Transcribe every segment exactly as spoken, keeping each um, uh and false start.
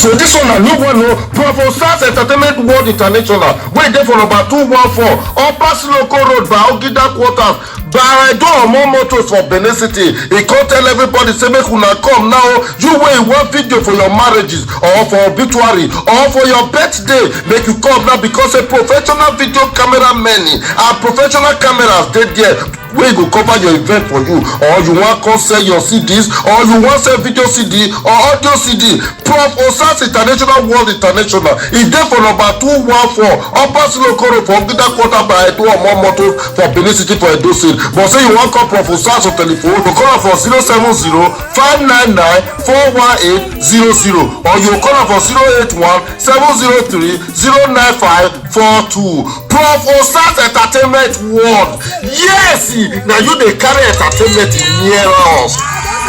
So this one na new one o. Prof Osas Entertainment World International, wey dey for number two one four Upper Siloko Road by Ogida Quarters, by Edo Omo Motors for Benin City. He come tell everybody say make una come now. You wey you want video for your marriages, or for obituary, or for your birthday, make you come now, because a professional video camera many and professional cameras dey there wey go cover your event for you, or you wan come sell your C Ds, or you wan sell video C D or audio C D. Prof Osas International World International, e dey for number two one four Upper Siloko Road for Ogida Quarter by Edo Omo Motors for Benin City for Edo State. But say you wan call Prof Osas on telephone, you call am for zero seven zero five nine nine four one eight zero zero, or you call am for zero eight one seven zero three zero nine five four two. Prof Osas Entertainment World. Yes, na you dey carry entertainment near us.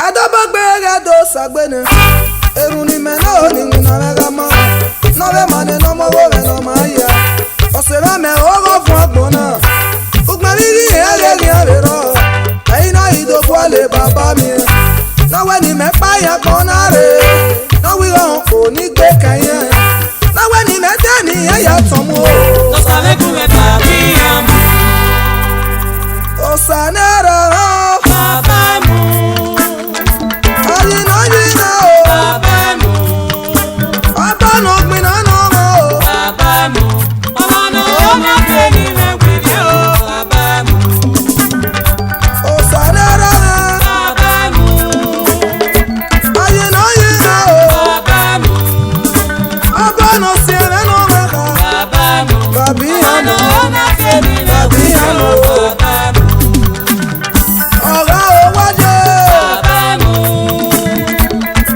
Adabagbe ghe do sagbene. Erun ni mẹ na o ni winna mwẹ gha ma. Na vbe ma nẹ ne ọmọ vbe mwẹ ne ọ ma ya. Ọse vbe mẹ o gho fun agbọn na. Ugbẹn vbe ghi hẹ ghe ghi a vbe rrọọ. Ẹi na i do gualọ baba miẹn. Na wẹ ne imẹ kpa ya agbọn na rre. Na wẹ igho ni gbe kẹyẹn. Na wẹ ne imẹ te ne irẹn ya tọn mu o. Tosa vbe gu mwẹ ba bi ya mu. Osa ne rrọọ. Baba mu. Ayi nọ yi na o. Baba mu. Ọba nọ gbinna nọ o. Baba mu. Ọmọ nọ, ọmọ te ni mwẹ wiri o. Baba mu. Osa ne rrọọ. Baba mu. Ayi nọ yi na o. Baba mu. Ọba nọ si ẹmwẹ nọ ma kha. Baba mu. Babi ya mu. Babi ya mu. Ọgha o wa ye. Baba mu.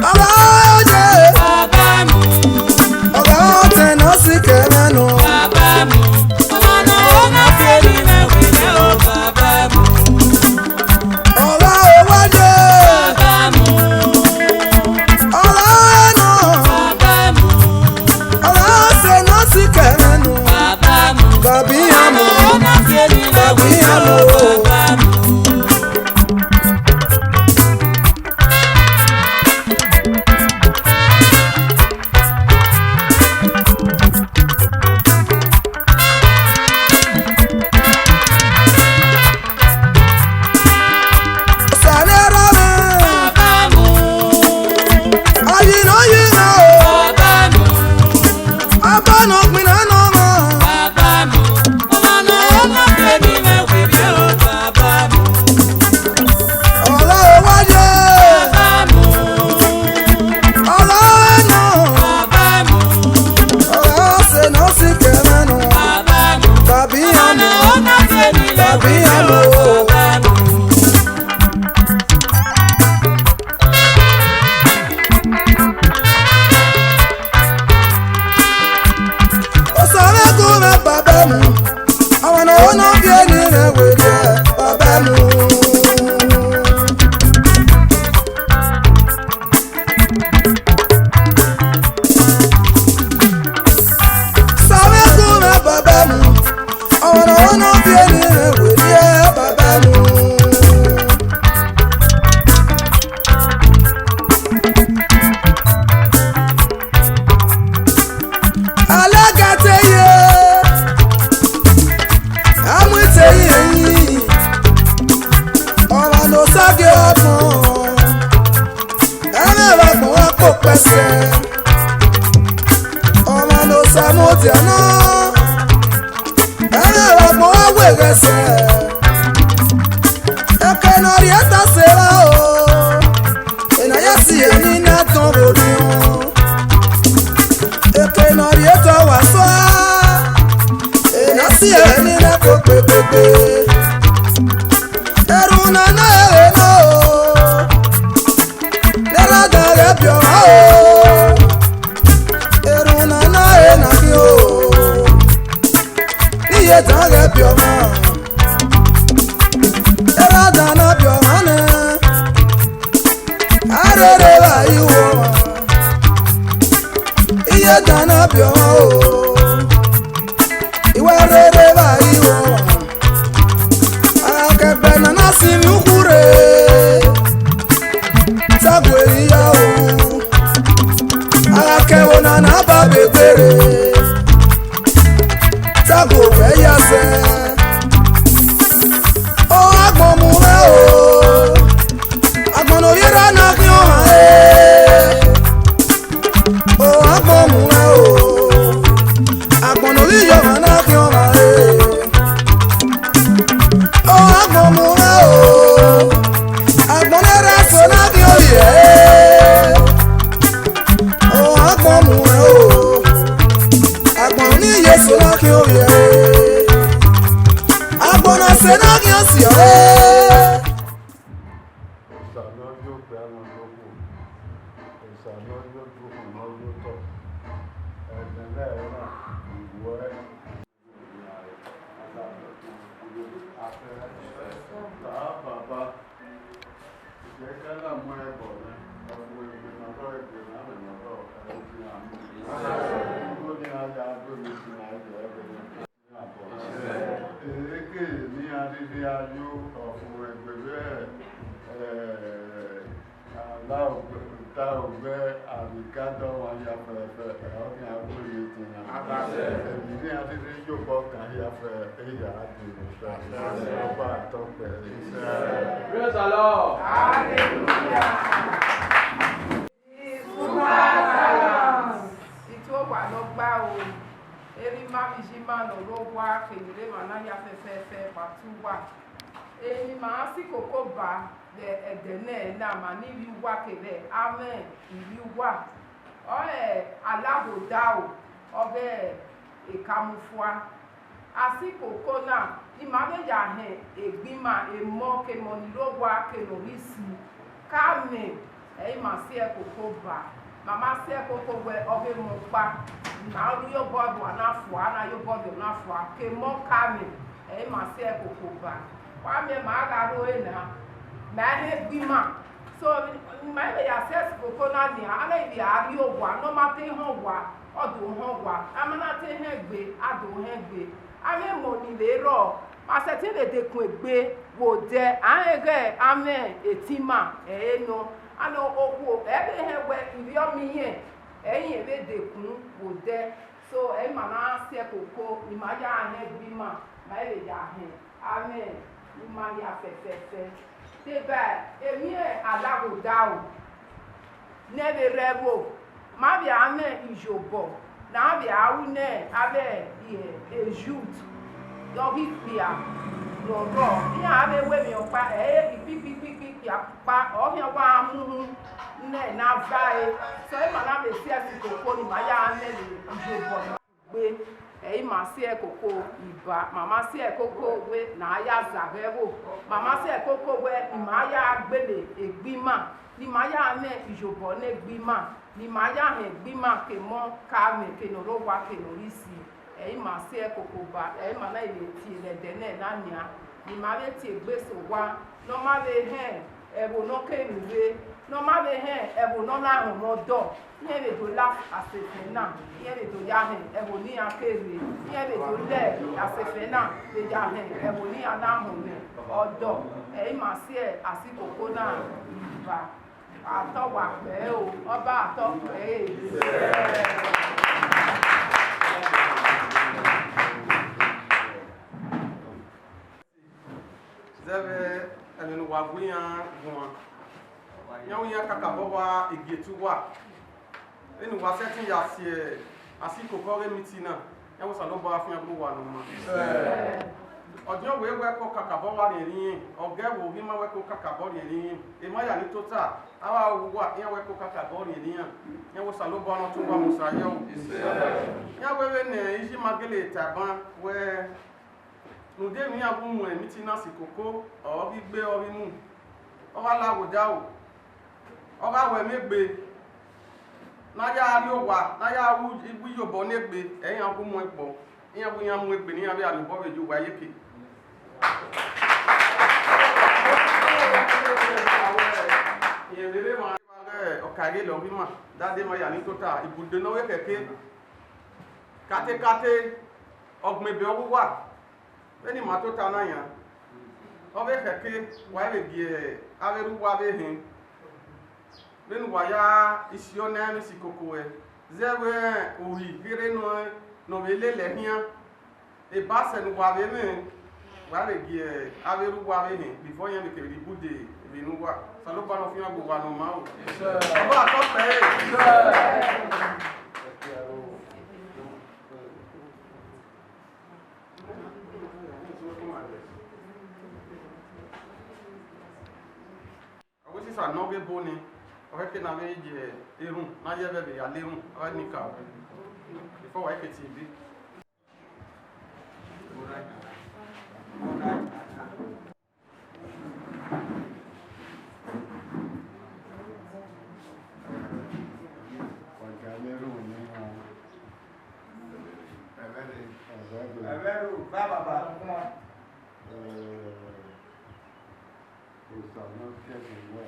Ọgha o ye. Baba mu. Ọgha ọtẹn nọ si kẹmwẹ nọ. Baba mu. Ọmọ nọ, ọmọ te ni mwẹ wiri o. Baba mu. Ọgha o wa ye. Baba mu. Ọgha ẹnọ. Baba mu. Ọgha ọse nọ si kẹmwẹ nọ. Baba mu. Babi ya mu. Ọmọ nọ, ọmọ te ni mwẹ wiri o. Babi ya mu. Baba mu. Sane rọvbe. Ayi nọ yi na o. Abọ nọ gbinna nọ ma. Ọgha wa ye. Ọgha ẹnọ. Ọgha ọse nọ si kẹmwẹ nọ. Babi ya mu. Babi ya mu. Osa vbe gu mwẹ baba mu. Ọmọ ne ọ na viọ eni mwẹ werriẹ, baba mu. Osa vbe gu mwẹ baba mu. Ọmọ ne ọ na viọ eni mwẹ werriẹ, baba mu. Alagate ye, amuite ye yi, ọmwa ne Osa gie ọgbọn, ẹmwẹ vbe agbọn wa kpokpẹsẹ, ọmwa ne Osa mudia nọ. Ẹrẹ vbe agbọn wa wẹ ghẹ sẹ. Eke ne ọ rhie ta sẹ ra o. Ena ya si ẹre ni na tọn vbe orhiọn. Eke ne ọ rhie ta wa sua. Ena si ẹre ni na ko kpekpekpe. Erhunmwu na na ẹre nọ o. Ne erha dan ghẹ biẹ ọmwa o. Erhunmwu na na ẹre na khin o. Ne iye dan ghẹ biẹ ọmwa. Erha dan na biẹ ọmwa nẹ. A rherhe vbe a i ru ọmwa. Iye dan na biẹ ọmwa o. I wa rherhe vbe a i ru ọmwa. A gha ke ẹgbẹ ne a na sinmwi ukhu rre, te a gu ẹre ya o. A gha ke ẹvbo Ẹsẹ ne ọ ghian si ọre. Osa ne ọ yo okpia ne ọ yo okhuo, osa ne ọ yo odukhunmwu ne ọ yo otọ, ẹdẹnẹrẹ na, iwẹ. Baba, I ka na mu ẹbọ nẹ, ọ fu egbe ne ọ rrọọ, egbe ne amẹ ne ọ rrọọ, ẹ i na mu. Igho ne iran ya gbe emwi ne iran ye ẹvbo nẹ. Eke ne iran rhirhi a yo ọfumwegbe vbe, eh, ala ta ugbe, a vbe ga dọ wan ya fẹfẹfẹ, ẹ, ọ khian gu iye tin iran. Emwi ne iran rhirhi ye obọ kan hia fẹ, eya a dee vbe fẹ. Ọba tọ kpẹre. Praise the Lord. Hallelujah. Ituo owa ne ọ gba ro, erha ima vbe iye ima ne ọ rre owa kevbe erha emwa na hia fẹfẹfẹ, patu uwa. Emwi ne ima ra si koko ba vbe ẹdẹ nẹ na, ma ne ivbi uwa kevbe amwẹ ivbi uwa. Ọre Alaghodaro, ọ ghe Ekamufua. A si koko na, ne ima vbe ya họn egbe ima, emọ ke emọ ni rre owa ke ne ọ rre isi. Ke amwẹ, ẹ i ma si ẹre koko ba. Ma ma si ẹre koko wẹ ọ ghe emọ ọkpa, ne a rhie obọ do ọna fua, ne a rhie obọ do ọna fua, ke emọ ke amwẹ, ẹ i ma si ẹre koko ba. Wa miẹn ma gha rre ore na, ma i họn egbe ima. So, ma i vbe ya si ẹre koko na nian, a na ivbi a rrie owa, ne ọ ma te họn owa, ọ do họn owa, a ma na te họn egbe, a do họn egbe. Amwẹ emọ ni vbe rrọọ, ma sẹtin vbe dekun egbe vbe odẹ, a rẹn ighẹ amwẹ etima ẹre nọ. Ana okhuo, ẹ vbe họn wẹ ivbi ọmiẹn, ẹ i rẹn vbe dekun vbe odẹ. So, ẹ i ma na si ẹre koko, ne ima ya họn egbe ima, ma i vbe ya họn amwẹ ima hia fẹfẹfẹ. Deba emwi Alaghodaro ne ẹ vbe rre ẹvbo, ma vbe a mwẹ iyobọ ne a vbe a ru ne avbe youth, ọ ghi kpia ne ọ rrọọ, iran vbe ru emwi ọkpa, ẹ i re ikpikpikpikpikpia ọkpa, ọ khian wa mu uhunmwu nẹ ne a va ẹre. So, ima na vbe si ẹre koko ne ima ya mwẹ vbe iyobọ. Gbe, ẹ i ma si ẹre koko iba, ma ma si ẹre koko wẹ ne a ya zagha ẹvbo, ma ma si ẹre koko wẹ ne ima ya gbele egbe ima, ne ima ya mwẹ iyobọ ne egbe ima, ne ima ya họn egbe ima ke emọ ke amwẹ ke ne ọ rre owa ke ne ọ rre isi. Ẹ i ma si ẹre koko ba, ẹ i ma na vbe tie vbe ẹdẹ nẹ na nian, ne ima vbe tie egbe sẹ owa, ne ọ ma vbe họn ẹvbo ne ọ kere ure, ne ọ ma vbe họn ẹvbo ne ọ na họn mwẹ ọdọ. Iran vbe do la asefẹn na, iran vbe do ya họn ẹvbo ne iran kere, iran vbe do la asefẹn na vbe ya họn ẹvbo ne iran na họn mwẹ ọdọ. Ẹ i ma si ẹre a si koko na iba. Atọ wa kpẹre o, ọba atọ kpẹre. Zẹvbe ẹmwẹ ne uwa gu iran guan, iran wẹ iran kakabọ wa egie te uwa. Vbene uwa sẹtin ya si a si koko ọghe miti na, iran wẹ Osanobua fian gbe uwa ne ọ maa. Ọdiọn wẹ wẹ ko kakabọ wa rhiẹnrhiẹn, ọ gẹ vbe ohi ma wẹ ko kakabọ rhiẹnrhiẹn, emwa ya ni tota, avbe aro uwa iran wẹ ko kakabọ rhiẹnrhiẹn, iran wẹ Osanobua ne ọ tọn uwa mu osa yọ. Iran wẹ vbene iye ima gele ta ban wẹ, rhunmwuda emwi iran gu mu miti na si koko, ọ ghi gbe, ọ ghi mu, ọ gha la ghodaro, ọ gha ru ẹmwẹ egbe, ne a ya rrie owa, ne a ya ru igbe iyobọ ne egbe, ẹ iran gu mu ẹkpọ, iran gu iran mu egbe ne iran vbe a rrie obọ vbe ye uwa iyeke. Rẹn vbe rre emwa ghe ọka ighele ọghe ima, dade emwa ya ni tota, ibude ne ọ vbe khẹke, katekate, ọgbẹn ebe ọghe uwa. Vbene ima tota na yan, ọ vbe khẹke, wa vbe gie avbe erha uwa vbe họn. Vbene uwa ya isio ne ẹ i si koko ruẹ, zẹ vbe uri kherhe nọ, ne ọ vbe lele ẹre khian, eba sẹ ne uwa vbe mwẹ, wa vbe gie avbe erha uwa vbe họn, before iran vbe kevbe rhie ibude vbe ne uwa. Osanobua ne ọ fian gbe uwa ne ọ maa o. Ọba atọ kpẹre. Ọ wẹ sisa ne ọ ghe ebo nẹ, ọ khẹke ne a vbe ye erhunmwu, ne a ye ẹvbo ẹvbo ya la erhunmwu, ọ gha ni ka before wa ke tie ebe. Ọsa ne ọ tie ẹmwẹ wẹ,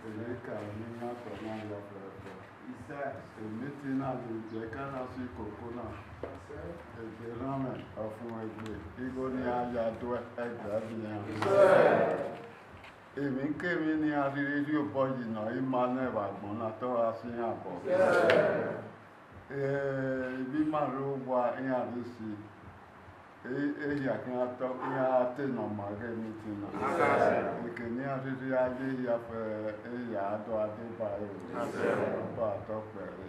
emwi ka ne iran tọ na ya fẹfẹ. Emiti na ni jẹ ka na si koko na. Ebe erhan mwẹ ọfumwegbe, igho ne iran ya do ẹgbẹe vbe iran. Emwikemwi ne iran rhirhi rhie obọ yi nọ, ima nẹ vbe agbọn na, te ọ gha si iran obọ. Eh, ivbi ima rre owa iran rre isi, e- ehia khian tọ, iran te nọ ma ghe meeting na. Eke ne iran rhirhi gha ye ehia fẹ, ehia do a deba ẹre, ba tọ kpẹre.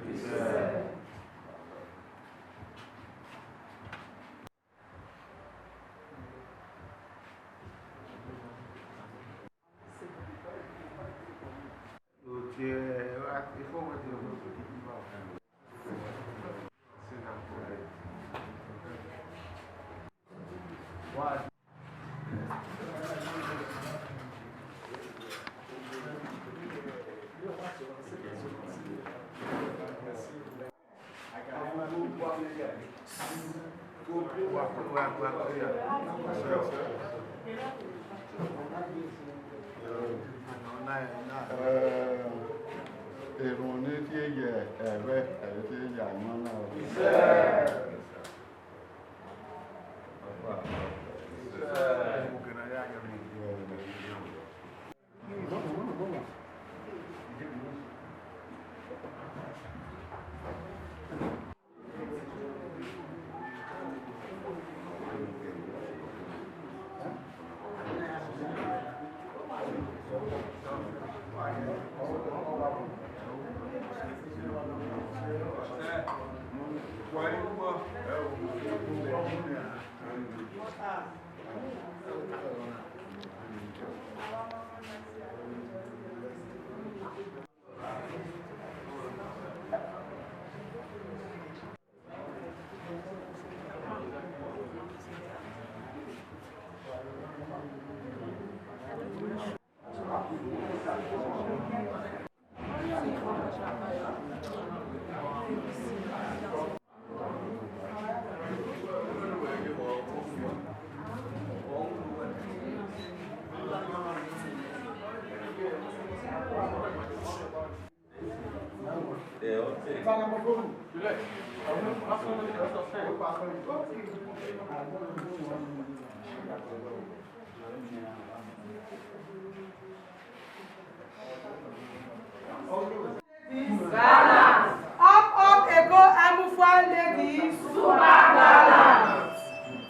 Eh, erhunmwu ne rhie ye ẹvbo, ẹre rhie ye ayọn na. Up, up, Eko Amufua ladies. Super gallant.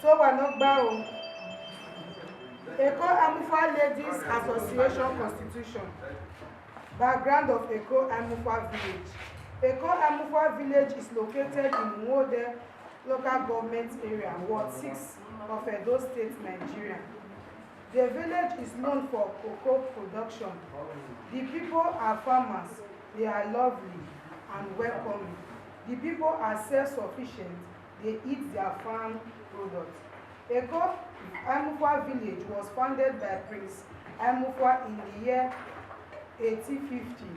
So we no gba o. Eko Amufua Ladies Association Constitution. Background of Eko Amufua Village. Eko Amufua Village is located in Nwode Local Government Area, Ward six of Edo State, Nigeria. The village is known for cocoa production. The people are farmers. They are lovely and welcoming. The people are self-sufficient. They eat their farm products. Eko Amufua village was founded by Prince Amufua in the year eighteen fifty.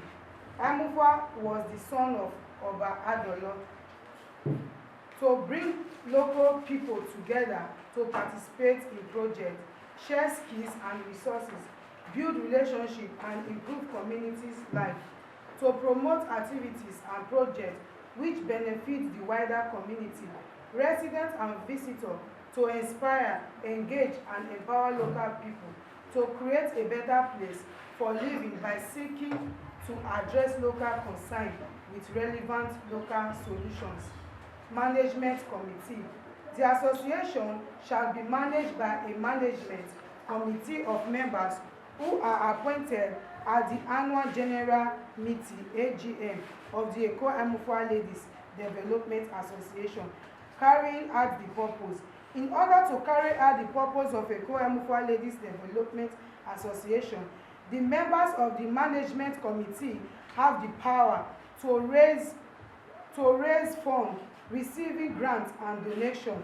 Amufua was the son of Oba Adolo. To bring local people together to participate in projects, share skills and resources, build relationship and improve community's life, to promote activities and projects which benefit the wider community, residents and visitors, to inspire, engage and empower local people, to create a better place for living by seeking to address local concern with relevant local solutions. Management Committee. The association shall be managed by a management committee of members who are appointed at the annual general meeting, A G M, of the Eko Amufua Ladies Development Association, carrying out the purpose. In order to carry out the purpose of Eko Amufua Ladies Development Association, the members of the management committee have the power to raise to raise funds, receiving grants and donation.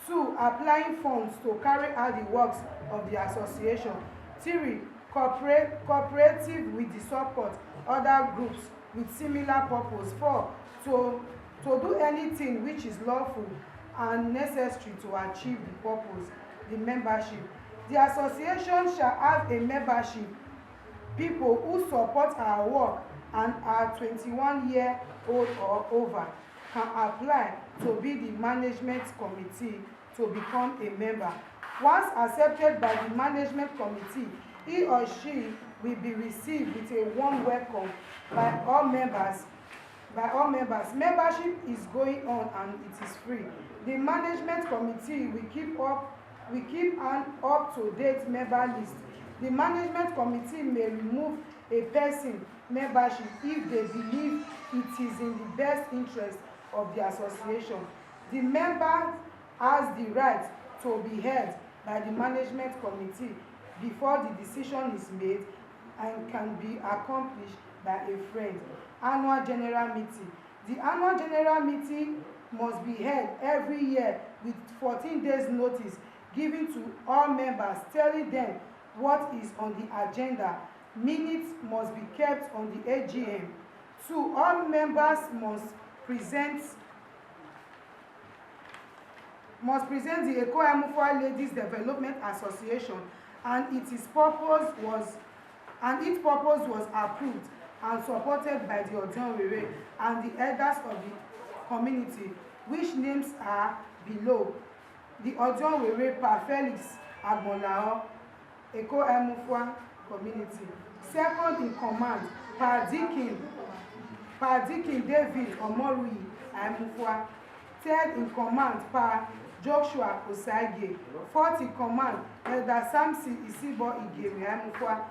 Two, applying funds to carry out the works of the association. Three, cooperate, cooperative with the support other groups with similar purpose. Four, to, to do anything which is lawful and necessary to achieve the purpose, the membership. The association shall have a membership. People who support our work and are twenty-one year old or over can apply to be the management committee to become a member. Once accepted by the management committee, he or she will be received with a warm welcome by all members. By all members. Membership is going on and it is free. The management committee will keep up will keep an up-to-date member list. The management committee may remove a person membership if they believe it is in the best interest of the association. The member has the right to be heard by the management committee before the decision is made and can be accomplished by a friend. Annual general meeting. The annual general meeting must be held every year with fourteen days notice given to all members, telling them what is on the agenda. Minutes must be kept on the A G M. Two, all members must present must present the Eko Aimufua Ladies Development Association and its purpose was and its purpose was approved and supported by the Odon Were and the elders of the community, which names are below. The Odon Were, Pa Felix Agbonlahọ, Eko Aimufua community. Second in command, Pa Deacon, Pa Deacon David Omoruyi Aimufua. Third in command, Pa Joshua Osagie. Fourth in command, Elder Samson Isibo Igeme Aimufua.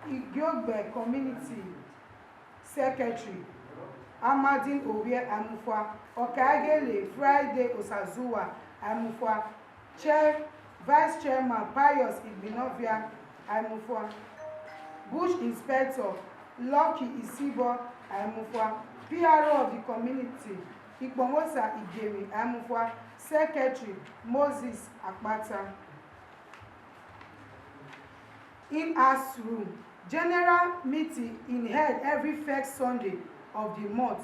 Igiogbe community. Secretary, Amadin Owie Aimufua. Ọkaigele, Friday Osazuwa Aimufua. Chair, Vice Chairman, Pius Igbinovia Aimufua. Bush Inspector, Lucky Isibo Aimufua. P R O of the community, Ikpongosa Igemi Aimufua. Secretary, Moses Akpata. In house rule. General meeting in held every first Sunday of the month.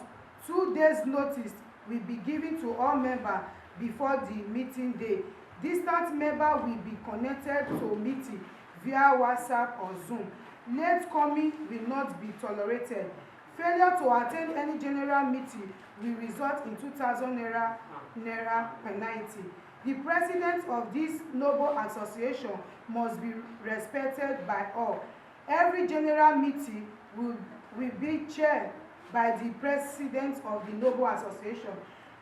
Two days notice will be given to all members before the meeting day. Distant member will be connected to meeting via WhatsApp or Zoom. Late coming will not be tolerated. Failure to attend any general meeting will result in two thousand naira naira penalty. The president of this noble association must be respected by all. Every general meeting will, will be chaired by the president of the noble association.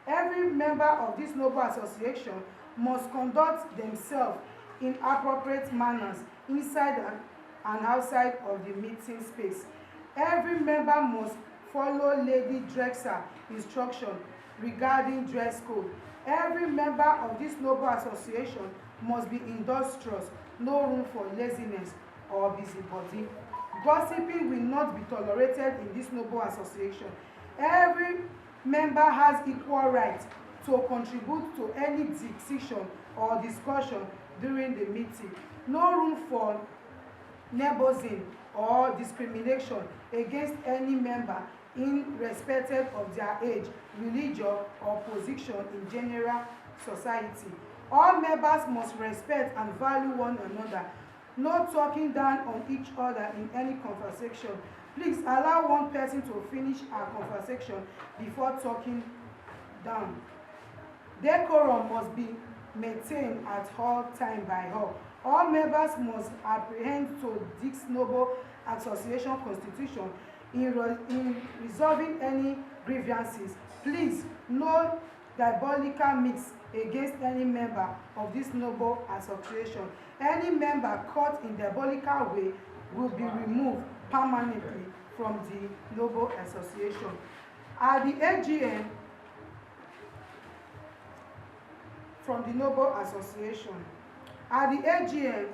Every member of this noble association must conduct themselves in appropriate manners inside and, and outside of the meeting space. Every member must follow Lady Drexel instruction regarding dress code. Every member of this noble association must be industrious, no room for laziness or busybody. Gossiping will not be tolerated in this noble association. Every member has equal right to contribute to any decision or discussion during the meeting. No room for nepotism or discrimination against any member in respect of their age, religion, or position in general society. All members must respect and value one another. No talking down on each other in any conversation. Please allow one person to finish her conversation before talking down. Decorum must be maintained at all time by all. All members must adhere to this noble association constitution in, re- in resolving any grievances. Please, no diabolical mix against any member of this noble association. Any member caught in diabolical way will be removed permanently from the noble association. At the A G M, from the noble association. At the A G M,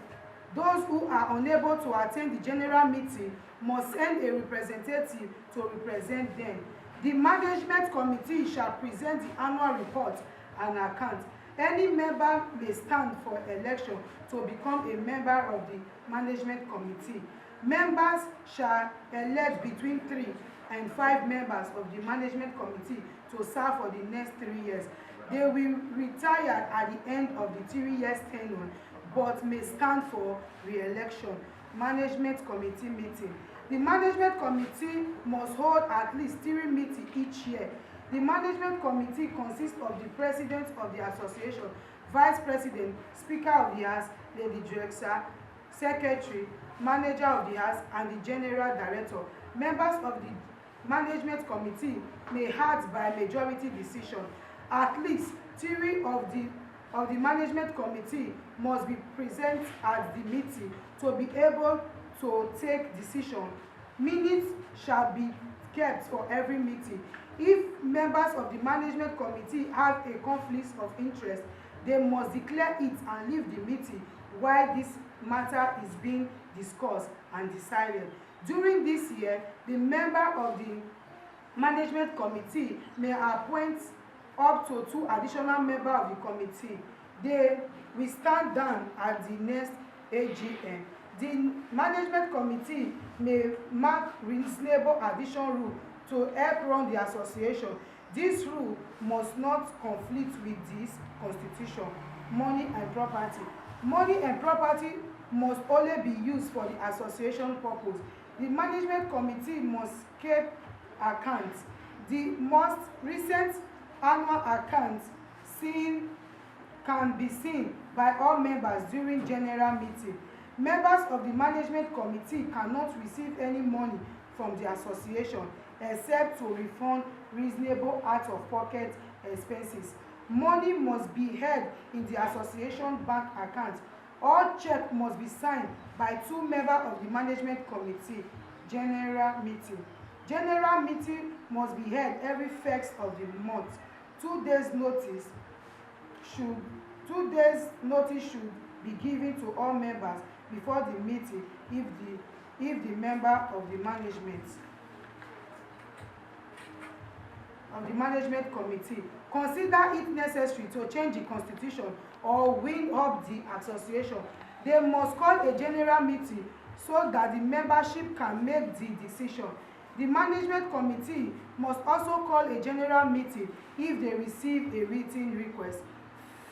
those who are unable to attend the general meeting must send a representative to represent them. The management committee shall present the annual report and account. Any member may stand for election to become a member of the management committee. Members shall elect between three and five members of the management committee to serve for the next three years. They will retire at the end of the three years tenure. but may stand for re-election. Management Committee meeting. The Management Committee must hold at least three meetings each year. The Management Committee consists of the President of the Association, Vice President, Speaker of the House, Lady Dresser, Secretary, Manager of the House, and the General Director. Members of the Management Committee may act by majority decision. At least three of the of the Management Committee must be present at the meeting to be able to take decision. Minutes shall be kept for every meeting. If members of the Management Committee have a conflict of interest, they must declare it and leave the meeting while this matter is being discussed and decided. During this year, the member of the Management Committee may appoint up to two additional members of the committee. They will stand down at the next A G M. The Management Committee may make reasonable addition rule to help run the association. This rule must not conflict with this constitution. Money and property. Money and property must only be used for the association purpose. The Management Committee must keep accounts. The most recent annual accounts seen can be seen by all members during general meeting. Members of the Management Committee cannot receive any money from the association except to refund reasonable out-of-pocket expenses. Money must be held in the association bank account. All check must be signed by two members of the Management Committee. General meeting. General meeting must be held every first of the month. Two days notice should two days notice should be given to all members before the meeting if the if the member of the management of the management committee consider it necessary to change the constitution or wind up the association. They must call a general meeting so that the membership can make the decision. The management committee must also call a general meeting if they receive a written request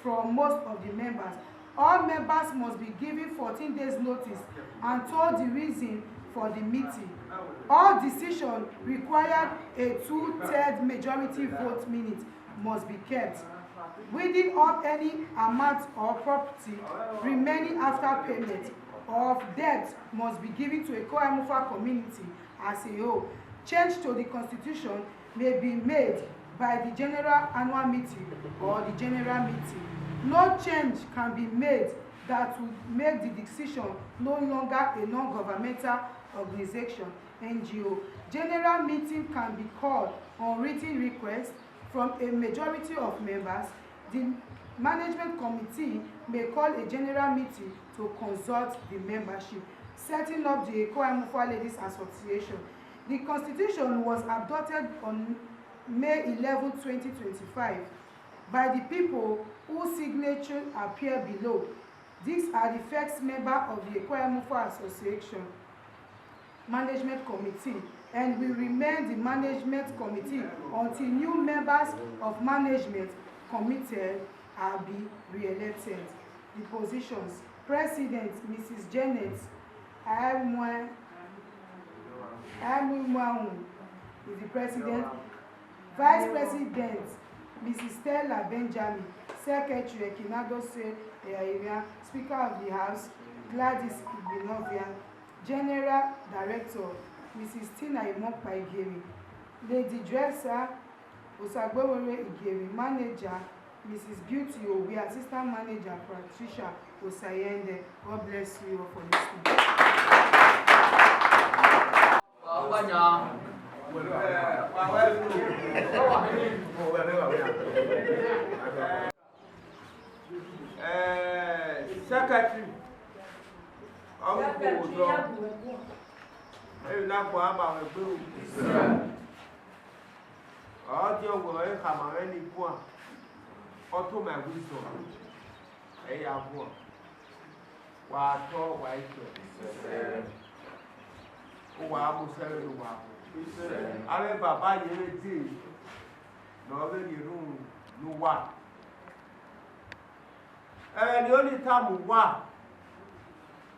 from most of the members. All members must be given fourteen days notice and told the reason for the meeting. All decisions require a two-third majority vote minute must be kept. Winding up any amount or property remaining after payment of debt must be given to Eko Amufa community as a whole. Change to the constitution may be made by the general annual meeting or the general meeting. No change can be made that would make the decision no longer a non-governmental organization, N G O. General meeting can be called on written request from a majority of members. The management committee may call a general meeting to consult the membership. Setting up the Eko Amufa Ladies Association. The constitution was adopted on May eleven, twenty twenty-five, by the people whose signature appear below. These are the first member of the Eko Amufa Association management committee and will remain the management committee until new members of management committee are be re-elected. The positions: President, Missus Janet Aimwe-, Aimwimwaun is the president. Vice President, Missus Stella Benjamin. Secretary, Ekinadose Eyayiria. Speaker of the House, Gladys Igbinovia. General Director, Missus Tina Imokpa Igeri. Lady Dresser, Osagbewere Igeri. Manager, Missus Beauty Owie. Assistant Manager, Patricia Osayende. God bless you all for listening. Eh, secretary, ọ ghi kpe odọ, emwi na kpọnmwẹ ba mwẹ egbe ru. Ọ diọn wẹ ọre khama mwẹ ni guan, ọ to ma wisdom, ẹ ya guan. Wa tọ, wa i tọ. Uwa mu sẹ vbene uwa mu. Avbe baba ye vbe dee ne ọ vbe rhie erhunmwu ne uwa. Ẹmwẹ ne oni tama uwa,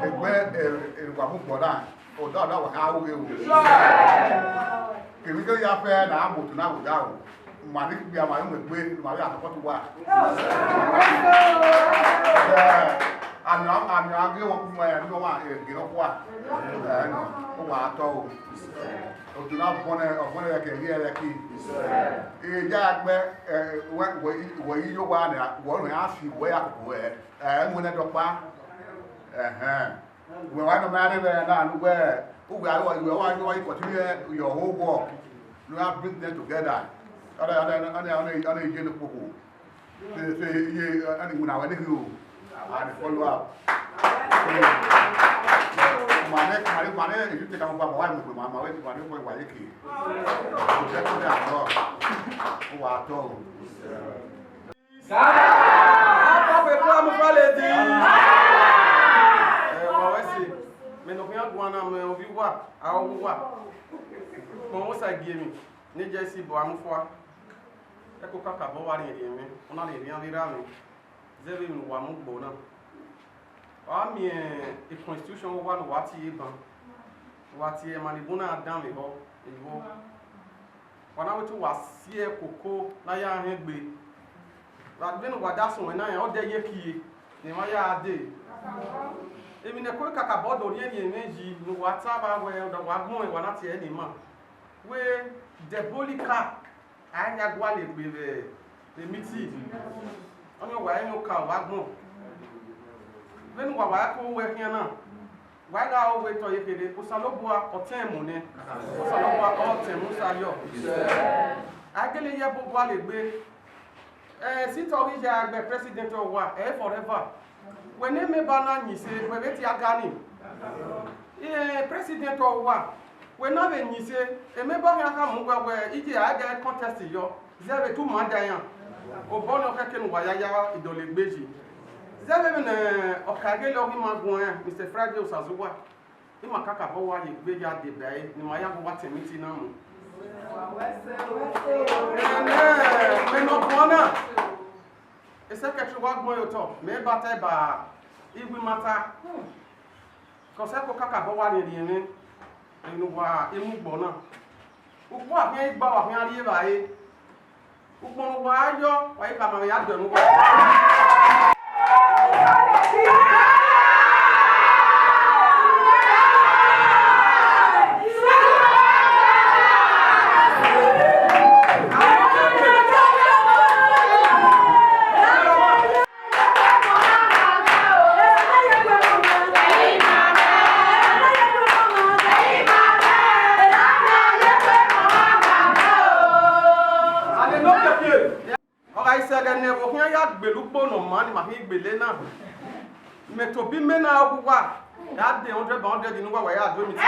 Egbe, eh, eh, wa mu gbọ na, ọda, ọda wa kha ru ghe o. Kevbe kevbe ya fẹ ne a mu otu na vbe odaro, ma ni gbia ma ru mu egbe, ma vbe a support uwa. Eh, ami, ami a ghe wọn, eh, ne ọmwa, eh, ghe nọkhua. Eh, nọ, uwa tọ o. Otu na bọnẹ, ọ bọnẹ ẹre ke, ẹre ke. Eh, ya gbe, eh, wẹ, wẹ, wẹ i yo wa na, wẹ ọ rẹn a si wẹ ya koko ẹ. Eh, mu nẹ dọkpa. Ẹhẹn. Wẹ wa nọ ma rre vbe na nu wẹ, uwẹ a, uwẹ wa, uwẹ wa continue your whole work. You have bring them together. Ọnẹ, ọnẹ, ọnẹ, ọnẹ, ọnẹ ye ne kpokpo. Se, se, iye, ani wuna wẹ ne o, and follow up. So, ma nẹ, ma nẹ, ma nẹ, if you take am over, ma wa mu gbe, ma, ma wẹ, ma nẹ, wa ye ke. So, that's what I know. Wa tọ o. Sa, apa pe kura mu fa lady. Eh, wa wẹ se. Me no khian guan na, me ovbi uwa, a ovbi uwa. Kpọn wo sa gie mi. Ne Jesi bọ a mu fua. Ẹko kakabọ wa rhiẹnrhiẹn mwẹ, ọ na rhiẹnrhiẹn avbe erha mwẹ, zẹ vbene uwa mu gbo na. Wa miẹn constitution uwa ne uwa tie ban, uwa tie ma ni bun na danmwehọ vbọ. Wa na wẹ te uwa si ẹkoko ne a ya hẹn gbe. Vbe vbene uwa da suẹn na rẹn, ọ dẹ ye kie ne emwa ya dee. Emwi ne ẹko kakabọ do rhiẹnrhiẹn mwẹ yi ne uwa ta vbe wẹ, ọ da wa gbẹn wa na tie ẹre ne ima. Wẹ Diabolical, a ya gualọ egbe vbe Vbe miti, ọnii wa ẹmwẹ oka vbe agbọn. Vbene uwa wa ko wẹ khian na, wa gha ro wẹ te ọ ye kherhe, Osanobua ọ tẹn mu nẹ, Osanobua ọ tẹn mu sa yọ. A gele ye ẹbọ gua legbe. Eh, sitọ ghi ya gbe president ọ wa, ẹ forever. Wẹ ne member na yin ise, wẹ vbe tie aga ni. Eh, president ọ wa, wẹ na vbe yin ise, e member khian kha mu wẹ wẹ iye a ghe contest yọ, zẹ vbe tu ma da iran. Obọ nọ khẹke ne uwa ya ya idọlegbe yi. Zẹ vbe vbene ọ ka gele ọ ghi ma guan, Mister Friday Osazuwa. Ima kakabọ wa ye egbe ya deba ẹre ne ima ya gu wa tẹn miti na mu. Ẹnẹ, mẹ ne ọ guan na, secretary wa gbẹn ye otọ, mẹ ba ta ba iwimata, kọsẹ ko kakabọ wa rhiẹnrhiẹn mwẹ, ẹre ne uwa i mu gbọ na. Ukpọn a khian gba, wa khian rri evbare. Ukpọn ne uwa yọ, wa i khama vbe ya dẹ ne uwa. Ọ gha i sẹ ẹghẹ ne ẹvbo khian ya gbele ukpo ne ọ maa ne ima khin gbele na, mẹ tobọ imẹ na ọghe uwa, ya dẹ hundred by hundred ne uwa, wa ya do miti.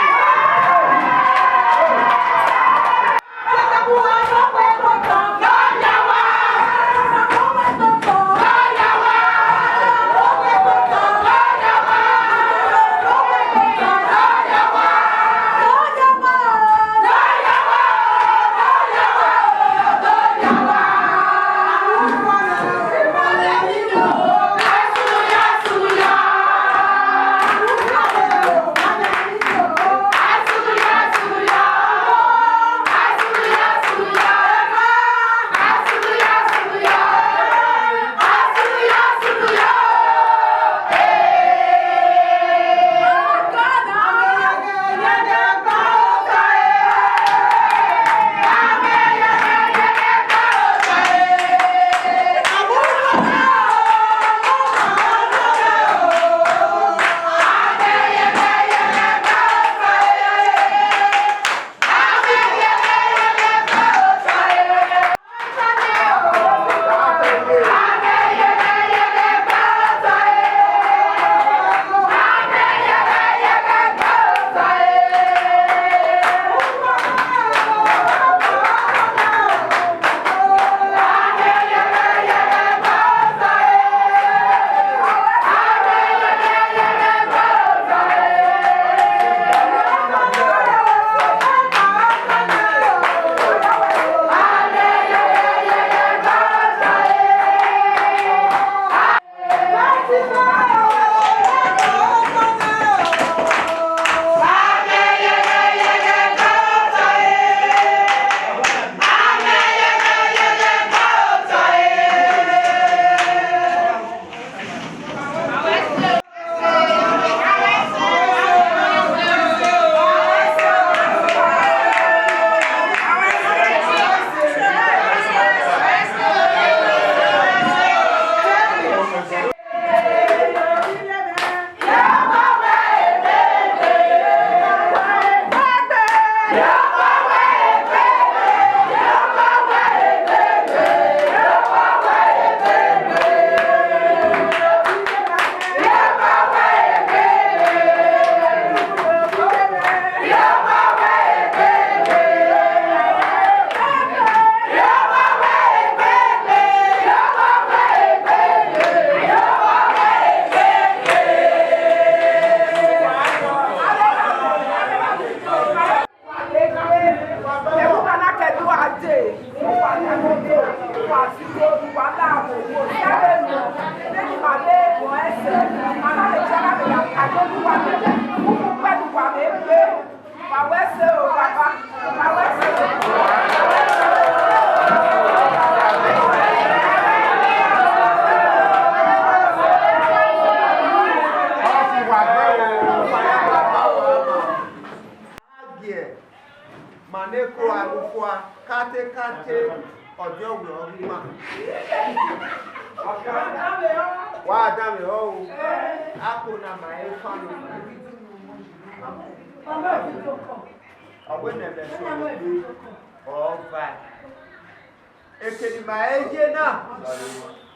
Agie, ma ne ko a ru fua, kate kate. Ọdiọwẹ ọ ghi ma. Wa danmwehọ o. Ako na ma e fan. Ọ wẹ ne ẹmwẹ sẹ egbe, ọ va. Eke ne ima he ye na,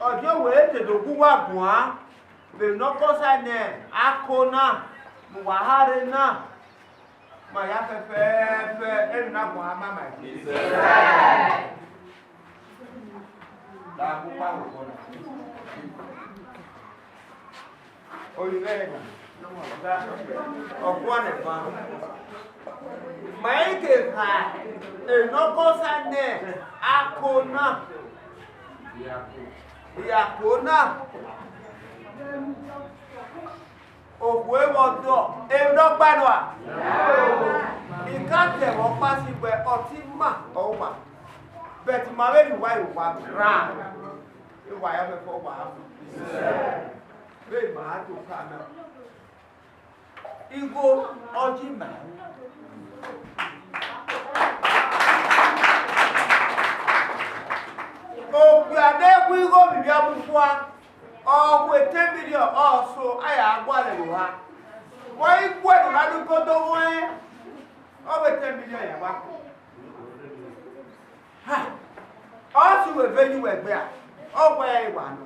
ọdiọwẹ te do gu uwa guan vbe ne ọ kọsa nẹ ako na ne uwa ha rre na, ma ya fẹfẹfẹ, emwi na guan ma ma yi. Ọghuan ẹban. Ma i ke kha enọkọsa nẹ ako na, ako na. Okhuo vbe ọdọ, emwi ne ọ gba nua. I ka tẹ vbe ọkpa si wẹ ọtẹn ima ọre uwa, but ima vbe rhie uwa ye owa ra, uwa ya fẹfẹ uwa mu. Vbe ima do ka na, igho ọ yi ima ẹre. Okpia ne gu igho vbe ivbiamu fua, ọ hu ten million, ọ so, a ya gualọ ẹre oha. Wẹ i gu ẹre na do igodo ruẹn, ọ vbe ten million ya wa. Ha! Ọ si wẹ vbe yu wẹ gbe a, ọ wẹ ẹre wa nọ.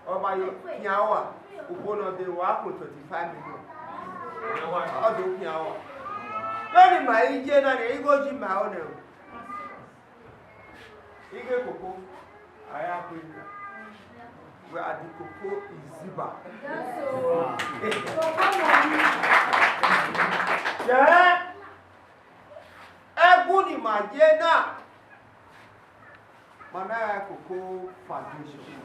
Ọ ma yo khian ua, ukpo nọ de wa kpo twenty five million. Ọ do khian ua. Vbene ima i ye na nẹ, igho yi ima ẹre nẹ o. Ighe koko, a ya gbe wẹ a di koko iziba. Yẹ, ẹgu ne ima ye na, ma na ra Cocoa Foundation.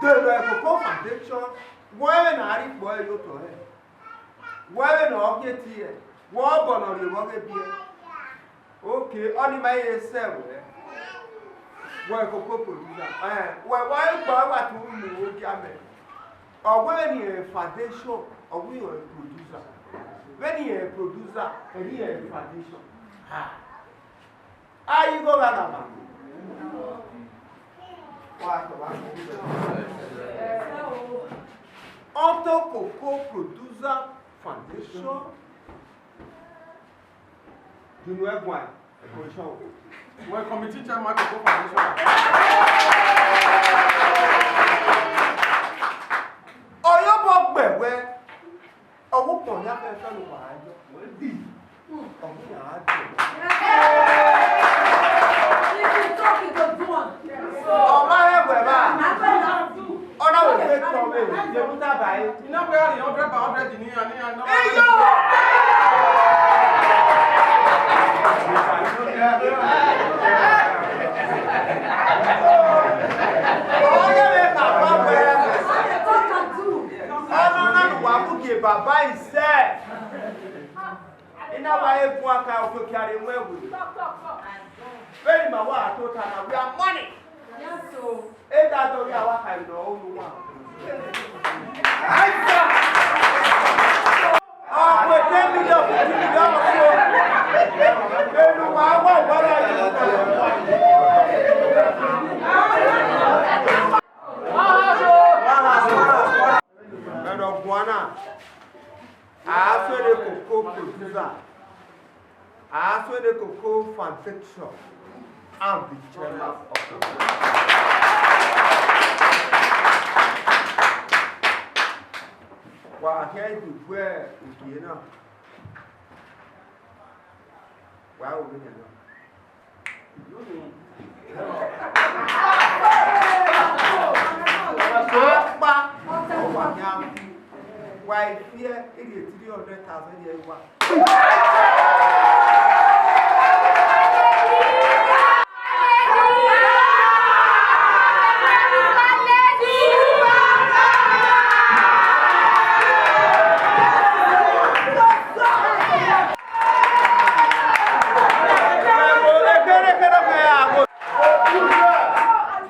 De vbe Cocoa Foundation, wẹ vbene a rhie ikpọ ẹre ye otọ hẹ, wẹ vbene ọ gie tie, wẹ obọ ne ọ rhie vbe ọ ghe biẹ. Ok, ọni ma ye sẹ wẹ, wẹ cocoa producer, ẹ, wẹ wa gba wa tu mu ogiamẹ. Ọ wẹ vbene irẹn foundation, ọ wẹ irẹn producer. Vbene irẹn producer, ẹre irẹn foundation. Ha. Ayi igho gha gha ma. Wa tọ wa. Ọto Cocoa Producer Foundation. Dunu ẹguae, ẹko iṣan o. Wẹ committee chairman Cocoa Foundation. Ọyọbọ gbẹ wẹ, ọwọ kpọ ya fẹfẹ ne uwa yọ. Ọmọ ya dẹ. Ọ ma rẹ wẹ ba. Ọ na wẹ fẹ tọ vbe, ye mu ta ba e. Iná wẹ a rhie hundred by hundred ni a ni a nọ. Eyo. Ọ ye vbe kha pa wẹ. Ọnọna ne uwa mu gie baba isẹ. I na wa he guan ka okiokia rre mu ẹvbo. Vbene ima wa tota na, we are money. Yes, sir. Eda dọ ya wa ka ino unu wa. Aisa. Ọ wẹ ten million, fifty million ọsọ. Enu wa wa wa la yi. Ẹdọ guan na. Aswede Cocoa Producer, Aswede Cocoa Foundation, and the chairman of the board. Wa khẹ idu gbe ivie na, wa ru vbene na. Akpa, ọ wa yan, wa i fiẹ, I rhie three hundred thousand ye uwa.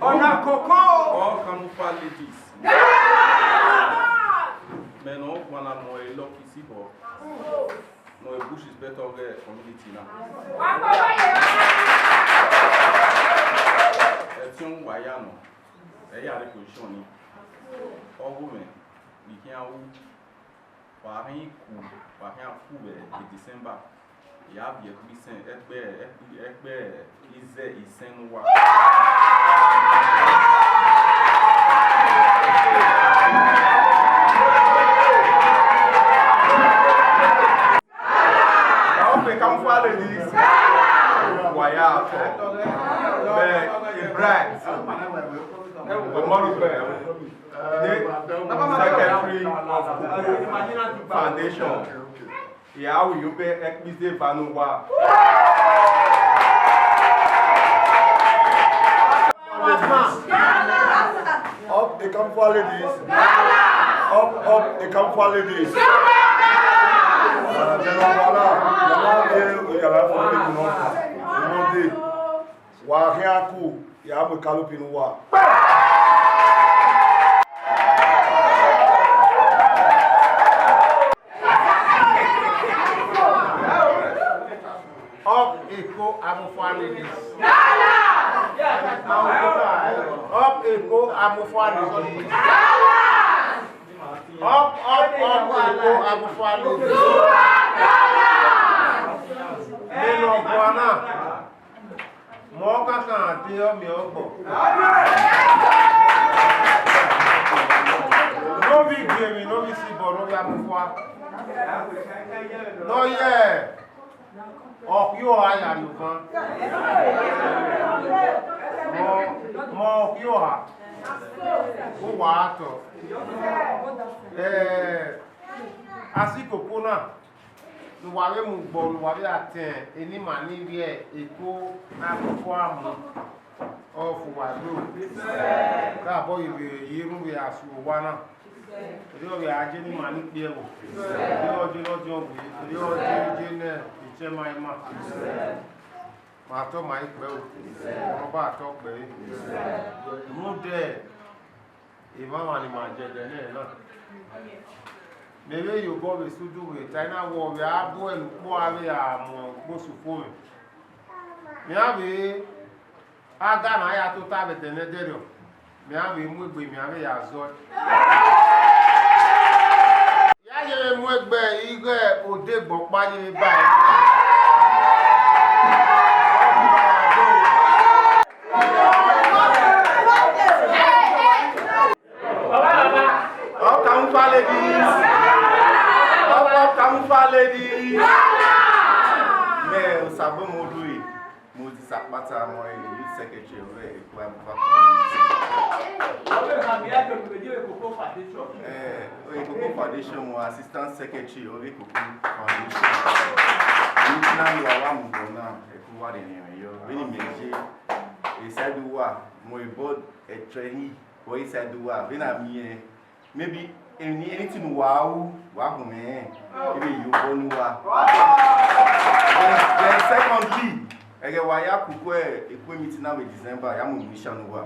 Ọna koko. All Kamufa ladies. Mẹ ne ọ guan na mọ e Lucky Sibọ. Ne ọ e Bush Inspector ọghe community na. Wa kpọlọ ye. Aya nọ, ẹ ya rre position ni. Ọghe mwẹ, I khian wu, wa khian ku, wa khian ku vbe December. Ya viọ ẹkpo isẹn, ẹkpo, ẹkpo, ẹkpo izẹ isẹn ne uwa. Ọ pe Kamufua Ladies. Wa ya tọ. Mẹ Bright Omorukpe, the secretary of Koko Foundation. Ya ru yobẹ ẹkpo izẹ eva ne uwa. Up the Kamufua Ladies. Up, up the Kamufua Ladies. Wa khian ku, ya mu Kalupi ne uwa. Up Eko Amufua Ladies. Up Eko Amufua Ladies. Up, up, up Eko Amufua Ladies. Mẹ ne ọ gua na. Mẹ ọkankan de ọ miẹn ọgbọ. Ne ovbi gie emwi, ne ovbi sibọ, ne ovbi Amufua. Ne ọ yẹ ọkhioha ya ne uvan. Mẹ, mẹ ọkhioha, uwa tọ. Eh, asikoko na, ne uwa vbe mu gbọ, ne uwa vbe a tẹn eni ima ni rhie Eko Amufua mu, ọ fu uwa do. Te abọ ye vbe ye erhunmwu vbe a su owa na. Erriọ vbe a je ne ima ni kpie ẹvbo. Erriọ je ne ọdiọn wee. Erriọ je je ne ichẹma ima. Ma tọ ma i kpẹ o. Ọba tọ kpẹ re. Rhunmwuda emwamwa ne ima jẹ ẹdẹ nẹ na. Mẹ vbe ye obọ vbe sẹ udu vbe ta, I na wẹ ọ vbe a bu ẹre ne ukpọ a vbe a mu ukpo sẹ ukpo mwẹ. Mẹ a vbe aga ne a ya tota vbe ẹdẹ ne ẹdẹrriọ, mẹ a vbe mu egbe, mẹ a vbe ya zọe. Ya ye vbe mu egbe ighẹ odegbẹ ọkpa ye vbe ba ẹre. Up Kamufua Ladies. Up, up Kamufua Ladies. Mẹ Osabomodu Moses Akpata, mẹ ọre youth secretary ọghe Eko Amufua community. Eh, Eko Foundation, mẹ assistant secretary ọghe Eko Foundation. Ni na ni wa wa mu bọ na, Eko wa rhie ẹmwẹ yọ. Vbene imẹ ye, e side uwa, mẹ board ẹtrẹ hin, vbe e side uwa, vbene a miẹn, maybe any, anything wa ru, wa hu mwẹ rẹn, maybe you go ni wa. Then, then secondly, ẹghẹ wa ya kuku Eko meeting na vbe December, ya mu musician ne uwa.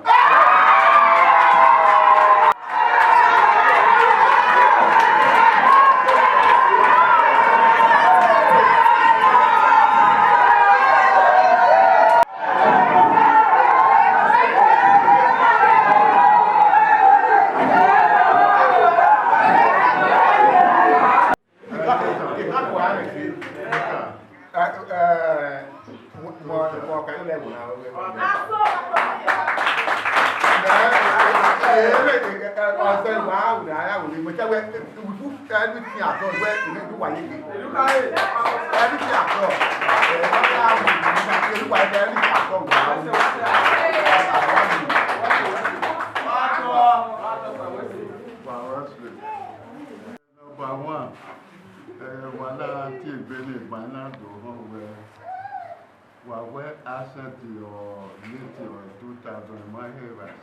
Everything at all. Wẹ, everything at all. Everything at all. Number one, eh, wa na tie egbe ne egban na do họn wẹ, wa wẹ accent ọ late ọ two thousand, ma he evba sẹ.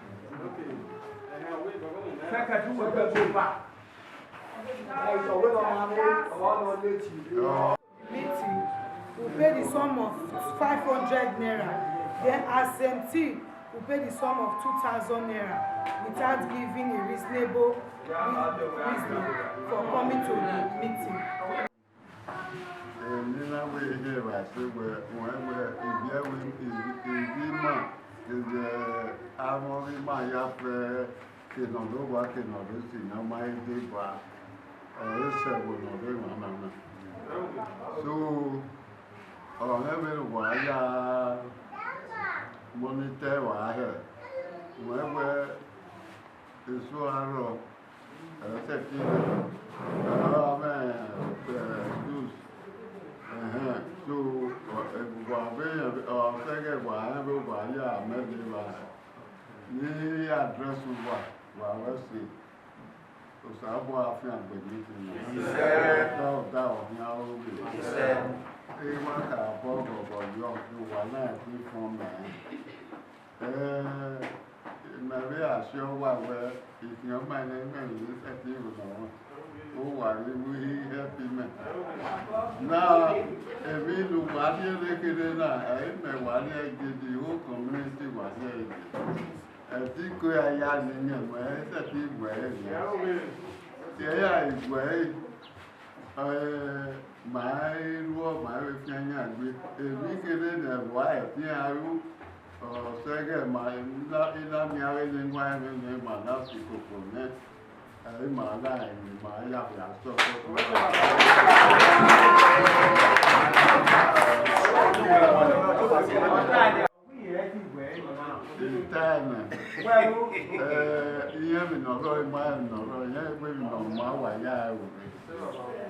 Meeting, we pay the sum of five hundred naira, then absentee, we pay the sum of two thousand naira without giving a reasonable re-, reason for coming to the meeting. Emwi na wẹ ehe vbe a sẹ wẹ, wẹ, wẹ, ivbi ẹvbo, ivbi, ivbi ima, Kevbe amwẹ ọghe ima ya fẹ, ke nọ do wa, ke nọ do si ne ọ ma he deba, ọre sẹ ẹvbo ne ọ rre emwa na na. So, ọ rẹn vbene uwa ya monitor wa hẹ, wẹ wẹ eso a rrọọ, ẹ sẹtin rre, ẹ, amẹ, ẹ, Jews. Ẹhẹn, so, ọ, ẹ, wa vbe, ọ, sẹghẹ wa rẹn vbe uwa ya mẹ deba, ne I address uwa, wa wẹ ẹse. Osanobua fiangbe ne I khin. Isẹ. Ọda, ọda ọ khian ru ghe. Isẹ. Emwa kha bọ gọgọ yọ, uwa na ẹtin fọn mẹ. Ẹ, mẹ vbe a si ọwa wẹ, I khian ọma nẹ, mẹ vbe sẹtin ru nọ, uwa ghi ru ihi help mẹ. Na, emwi ne uwa rhie nekherhe na, ẹ i mẹ wa rhie, the whole community wa rhie dede. Ẹdẹ iko ya ya ni yẹn, mẹ i sẹtin gu ẹre rhie. Te ya i gu ẹre, ẹ, ma i ru, ọ ma i vbe fian yan egbe. Emwi kherhe ne ẹvbo a ẹtin a ru, ọ sẹghẹ ma, I na, I na miẹn avbe ne wa ẹmwẹ ne ma na si koko nẹ, ẹ i ma gha ẹmwẹ ma ya vbe a sọ. Time, eh, iran emwi ne ọ rrọọ, ima emwi ne ọ rrọọ, iran egbe emwi ne ọ ma wa ya ẹre.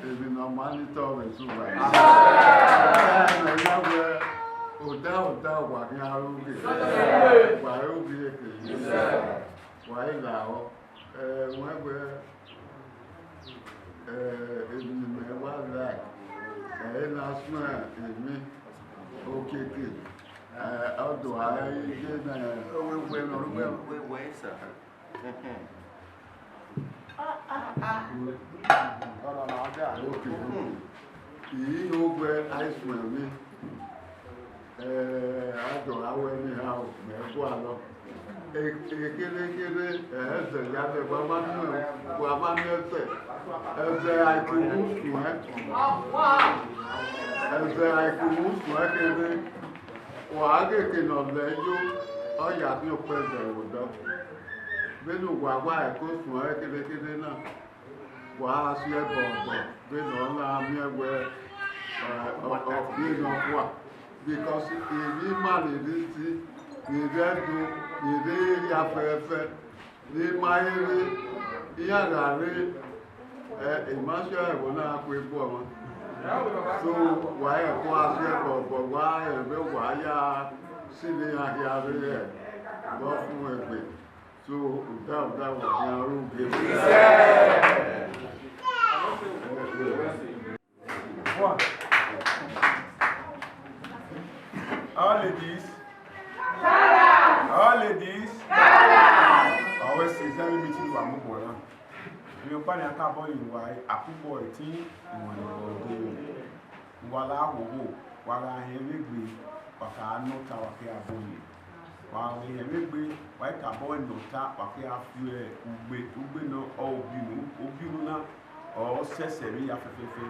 Emwi ne ọ ma ni tọ vbe sẹ uwa. Time, iran wẹ, oda, oda, wa khian ru ghe. Wa ru ghe ke. Wa i gha họ. Eh, wẹ wẹ, eh, emwi ne imẹ wa gha, ẹ i na suẹn emwi okiekie, eh, ọ do a ye nẹ. Wẹ wẹ, wẹ wẹ, sir. Ọrọ na da. Okay. I ho wẹ a i suẹn emwi. Eh, a dọ gha wẹ ne iran mẹ gualọ. E-, ekherhe ekherhe, eh, ẹzẹ ya dẹ, wa ma miẹn, wa ma miẹn ẹzẹ. Ẹzẹ a i ku vbe usuẹn. Ẹzẹ a i ku vbe usuẹn kherhe. Wa ghe eke ne ọ lẹ yo, ọ ya khian okpẹzẹ vbe odọ. Vbene uwa wa ẹko suẹn kherhe kherhe na, wa gha si ẹbọ bọ vbene ọ na miẹn wẹ, ọ, ọ, ọ biẹ nọ kua. Because emwi ima ni rre isi, ni rre Ẹdo, ni rre eria fẹẹrẹfẹẹrẹ, ne ima he rre, iran gha rre, ẹ, ima si ẹvbo na gha ku egbe ọmwa. So, wa rẹn ẹko a si ẹbọ bọ, wa rẹn vbe wa ya si ne iran hia vbe vbe ọ fun egbe. So, oda, oda, wa khian ru ghe. One. All ladies. All ladies. Ọ wẹ ẹse, zẹ vbe meeting wa mu obọ na. Emwi ọkpa ni a ka bọ yin uwa, a ku bọ ẹtin, iwẹn ne ọ dee. Uwa la wowo, wa gha hẹn vbe egbe, wa ka nọ ọta, wa ke a bọ yin. Wa vbe hẹn vbe egbe, wa i ka bọ nọ ọta, wa ke a fi ugbe, ugbe nọ, ọ obiunu, obiunu na, ọ sẹsẹ vbe ya fẹfẹfẹ.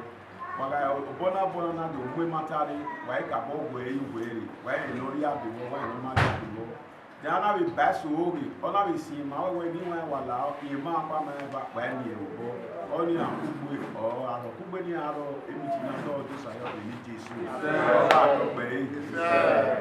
Wa gha obọ na, obọ na na do mu emata rre, wa i ka bọ wẹ i wẹ rre, wa i rẹn ne ọ rhia be vbọ, wa i rẹn ne ọ ma rhia be vbọ. Then a na vbe ba ẹse oro ghe, ọ na vbe siẹn ima wẹwẹ ne iwẹn wa la, rẹn ima ọkpa ma rẹn eva, wa i miẹn vbe obọ. Ọnii iran kugbe, ọ arọ kugbe ne iran rrọọ, emwi ne iran rrọọ, Jesu arrọọ, emwi Jesu. Ọ gha tọ gbe ẹre.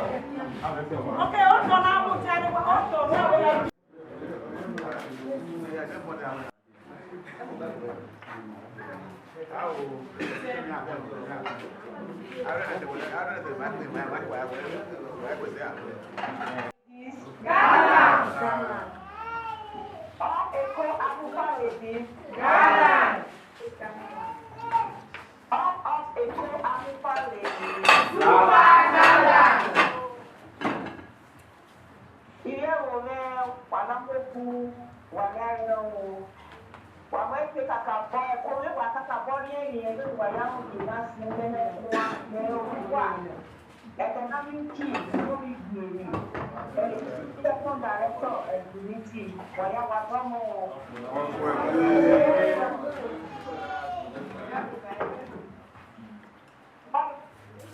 Okay, hold on, I will tell you what, hold on, I will. Ghana! Eko Abuba Ladies. Ghana! Ẹghẹ ne uwa ya mu gymnasium vbe ẹmwẹ ne uwa, vbe ẹmwẹ ne uwa, economic team, vbe ovbi Ivie, eh, second director, eh, community, wa ya wa dọmọ.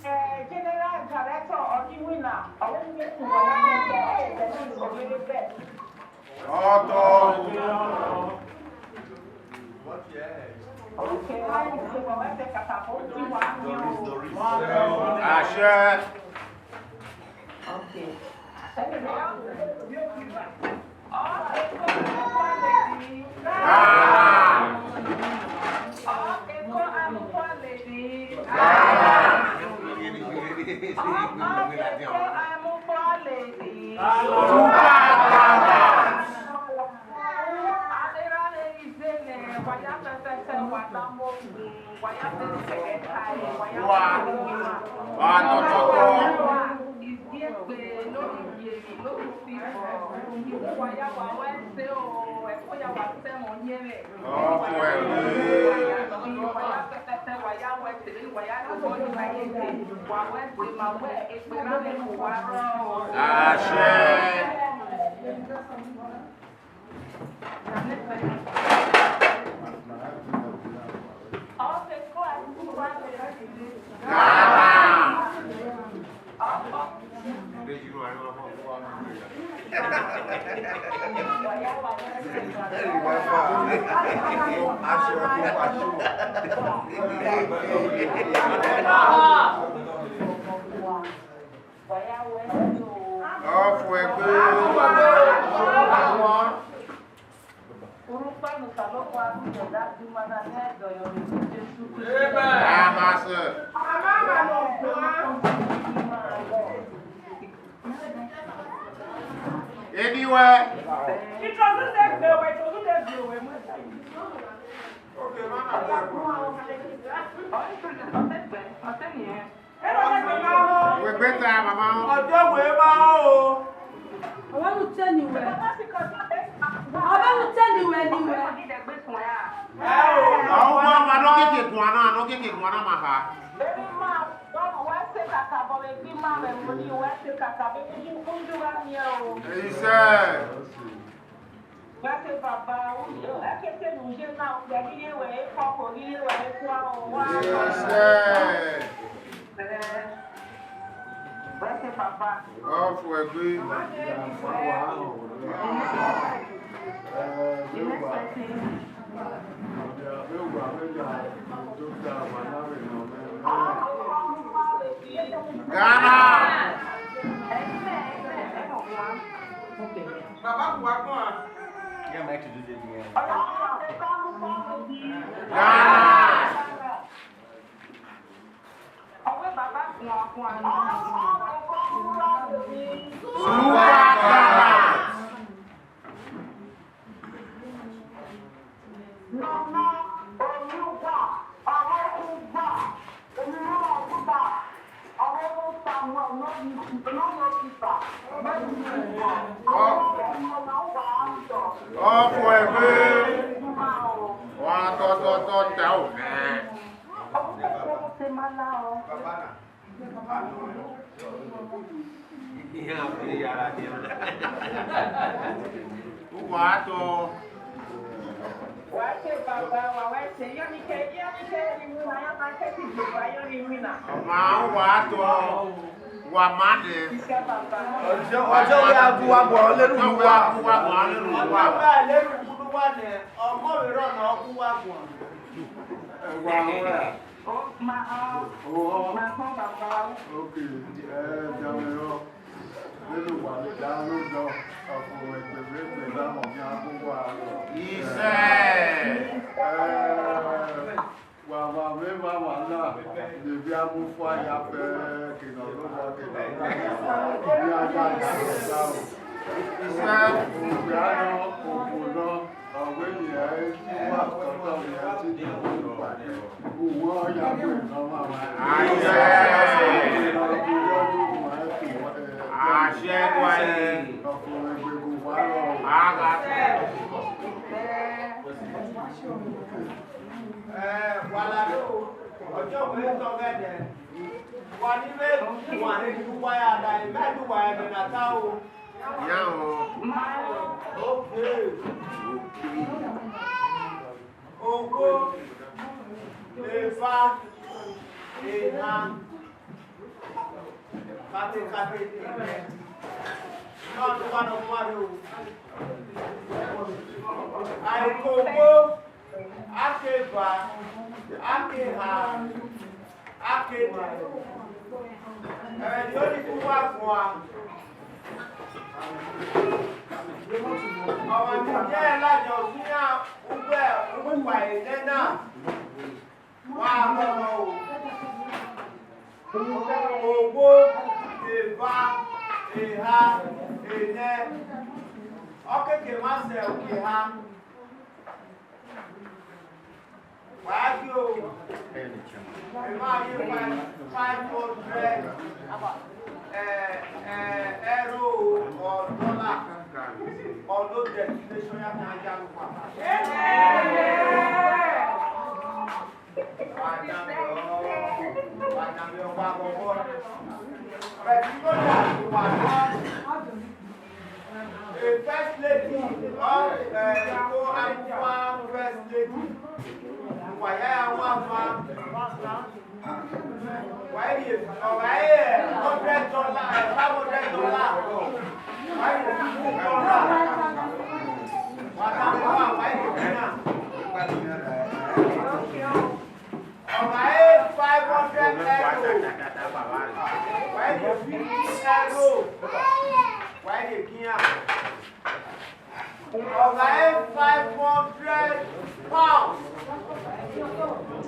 Eh, general director, ọ ni winner, ọ wẹ ne uwa ya mu ẹgbẹ, ọ wẹ ne uwa ya mu ẹgbẹ. Ọtọ. Àṣẹ. Wa, wa nọ tọtọ. Ọfẹn. Àṣẹ. Ọfẹn. Urhukpa ne Osanobua rhie da duma na ne ẹdọyọ vbe Jesu Kristi. Amen. Eni wẹ. Wegbe ta, mama. Ọjọ wẹ ma o. Ọvbọnu te ni wẹ. Ọvbọnu te ni wẹ ni wẹ. Ọmọ ma nọ keke guan na, nọ keke guan na ma ha. Isẹ. Wẹ te baba, u ye, ẹkete ne u ye na, okpia ghi ye wẹ ekhọe, okhuo ghi ye wẹ ekhua o, wa. Yes, sir. Wẹ te baba. Ọfẹn. Ghana. Baba, wa gbọn. Yeah, Mike, to do the thing. Ghana. Ọwẹ baba gbọn gbọn. Super Ghana. Nana, Onuwa, Ọmọkugba, Onuwa Ọmọkugba, Ọmọkugba, Samuel, no, no, no, no, Ọfẹn. Wa tọtọtọ ta o mẹ. Uwa tọ. Wa te baba, wa wẹ te, iran ni ke, iran ni ke ri winna, iran ma ke ti deba, iran ni winna. Ma uwa tọ, wa ma nẹ. Ọjọ, ọjọ wẹ a gu wa guan, ọ lenu wa. Ọjọ wẹ a gu wa guan, ọ lenu wa. Ọjọ wẹ a lenu wa nẹ, ọmọ vbe rọ nọ, ọ gu wa guan. Ẹ wa wẹ. Oh, ma, uh, oh, ma kọn baba. Okay, eh, Jamero. Vbene uwa vbe da rre odọ, ọfumwegbe vbe egbe na họn khian gu uwa rrọọ. Isẹ. Eh, wa, wa vbe emwa wa na, ne evbiamu fua ya fẹ, ke ne ọ rre odọ, ke ne ọ rre odọ. Ovbi a ya ya rre odọ o. Isẹ. Okpia nọ, okhuo nọ. Ọ wẹ ne ẹ i wa tọtọ ne ẹ i si do uwa ya wẹ ne ọ ma wa. Amen. Àṣẹ wa yi. Ọfumwegbe gu uwa rrọọ. Agha. Eh, wa la do. Ọjọ wẹ tọ ghẹ nẹ, wa ni vbe guan ne uwa ya da, I ma do uwa ẹmwẹ na ta o. Ya họn. Okay. Ogho, eva, eha, katekate, imẹ. Nọ ne uwa nọ guan rre o. Aiko ogho, akeva, akeha, akene. Ẹmwẹ ne I ho ne I gu uwa guan. Ọmwa ne I miẹn ladian ọ sẹ iran ugbẹ uwa enẹ na. Wa rọrọ o. Ogho, eva, eha, enẹ. Ọ keke ma sẹ uki eha. Wa ghi o. Emwa ye five, five hundred, eh, eh, euro or dollar. Ọ no destination ya kan ya ru papa. Wa damiọ, wa damiọ, wa bọbọ. But you know that you are not a first lady, or, eh, you go and you are first lady. Wa ya ya wa fa. Wa ye, ọ wa ye hundred dollar, eh, five hundred dollar. Wa ye fifty dollar. Wa ta wa, wa ye fifty. Ọ wa ye five hundred euro. Wa ye fifty euro. Wa ye kian. Ọ wa ye five hundred pounds.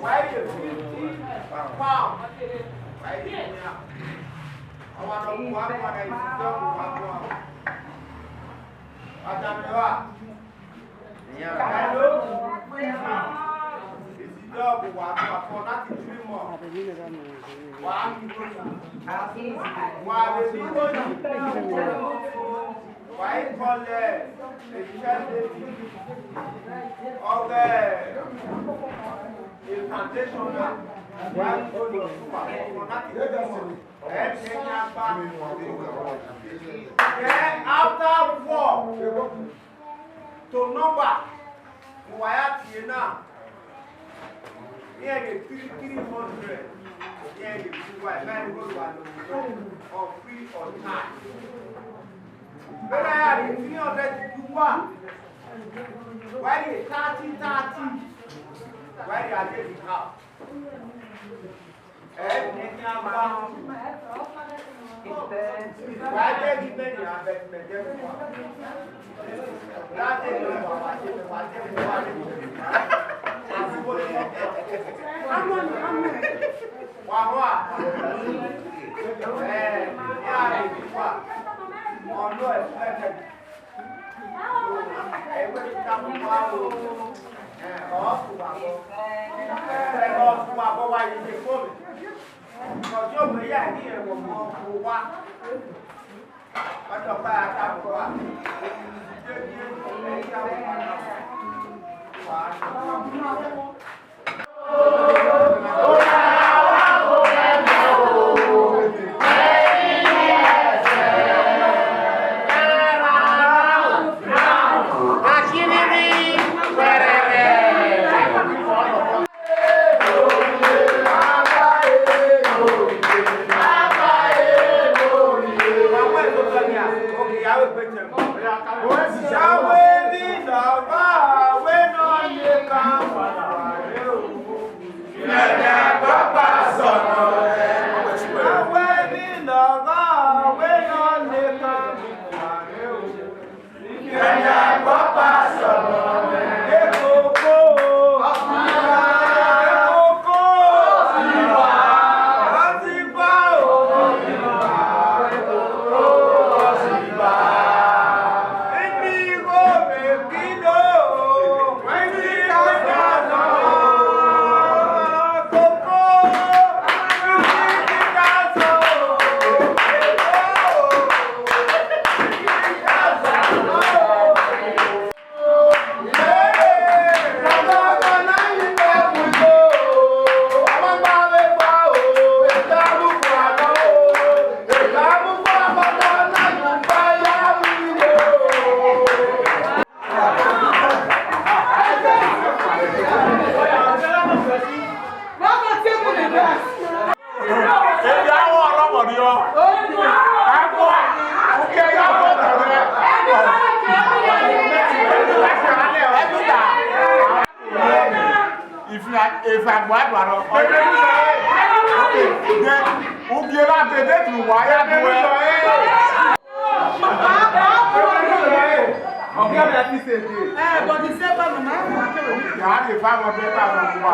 Wa ye fifty pounds. Wa ye kian. Ọ wa nọ ku wa ku wa na isi dọgbu wa ku wa. Wa ta mẹ wa. Hello? Isi dọgbu wa ku wa for that three months. Wa mi ko ni. Wa mi ko ni. Wa i kọlẹ, eh, Richard David, ọghe, eh, plantation na, wa i kọlẹ, ọna ke, eh, eh, ne a gba. Then after four, to number, wa ya tie na. Iran ye three, three hundred. Iran ye two, wa, na, you go to one, of free of charge. When I had three hundred to do one, why the thirty, thirty? Why the other half? Eh, any amount. Why they give me the investment? Wa hua. Eh, ya ni wa. Ọlọ expected. Ẹwẹ ta mo wa o. Eh, ọ sẹ wa bọ. Eh, ọ sẹ wa bọ wa ye ye fo mi. Ọjọ mẹ ya ni ẹwọ mọ wa. Efa gba gba rọ. Ugie na dede tu wa ya du ẹ. Ọbia mi ati se de. Eh, but the same time, my mama came with me. Ya de fa mo de ta mo wa.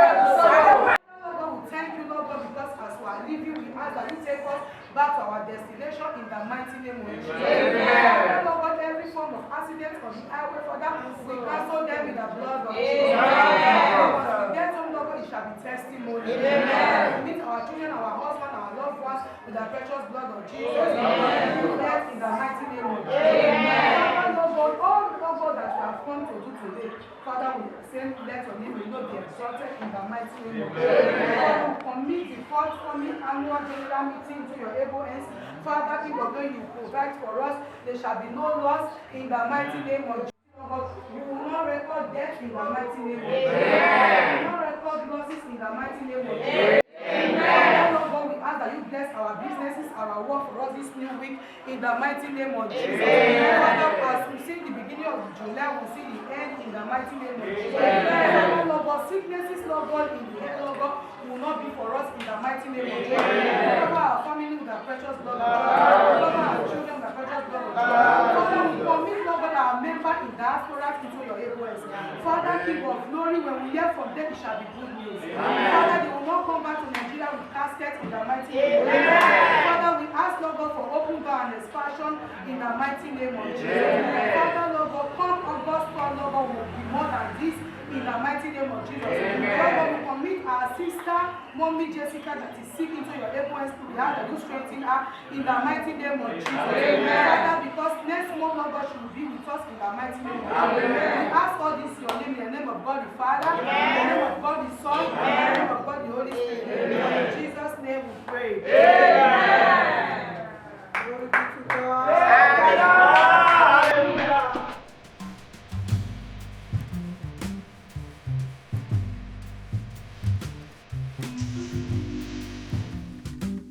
Lord God, we thank you, Lord God, because as we are leaving, we ask that you take us back to our destination in the mighty name of Jesus. Amen. Lord God, every form of accident on the highway, Father, we cancel them with the blood of Jesus. Amen. As we get home, Lord God, it shall be testimony. Amen. We meet our children, our husband, our loved ones with the precious blood of Jesus. Amen. We bless in the mighty name of Jesus. Amen. Father, Lord God, all, Lord God, that we have come to do today, Father, we say, let your name alone be exalted in the mighty name of Jesus. Amen. Father, we commit the forthcoming annual general meeting to your able hands. Father, King of glory, you provide for us. There shall be no loss in the mighty name of Jesus. Lord God, you will not record death in the mighty name of Jesus. Amen. You will not record losses in the mighty name of Jesus. Amen. Father, Lord God, we ask that you bless our businesses, our work for us this new week. In the mighty name of Jesus. Amen. Father, as we see the beginning of July, we see the end in the mighty name of Jesus. Amen. Father, Lord God, sicknesses, Lord God, in the air, Lord God, will not be for us in the mighty name of Jesus. Amen. Cover our family with the precious blood of Jesus. Cover our children with the precious blood of Jesus. Father, we commit, Lord God, our member in diaspora into your able hands. Father, King of glory, when we hear from them, it shall be good news. Father, they will not come back to Nigeria with casket in the mighty name of Jesus. Father, we ask, Lord God, for open door and expansion in the mighty name of Jesus. Father, Lord God, come August four, Lord God, will be more than this in the mighty name of Jesus. Lord God, we commit our sister, Mommy Jessica, that is sick into your able hands. We ask that you strengthen her in the mighty name of Jesus. Father, because next month, Lord God, she will be with us in the mighty name of Jesus. We ask all this in your name, in the name of God the Father, in the name of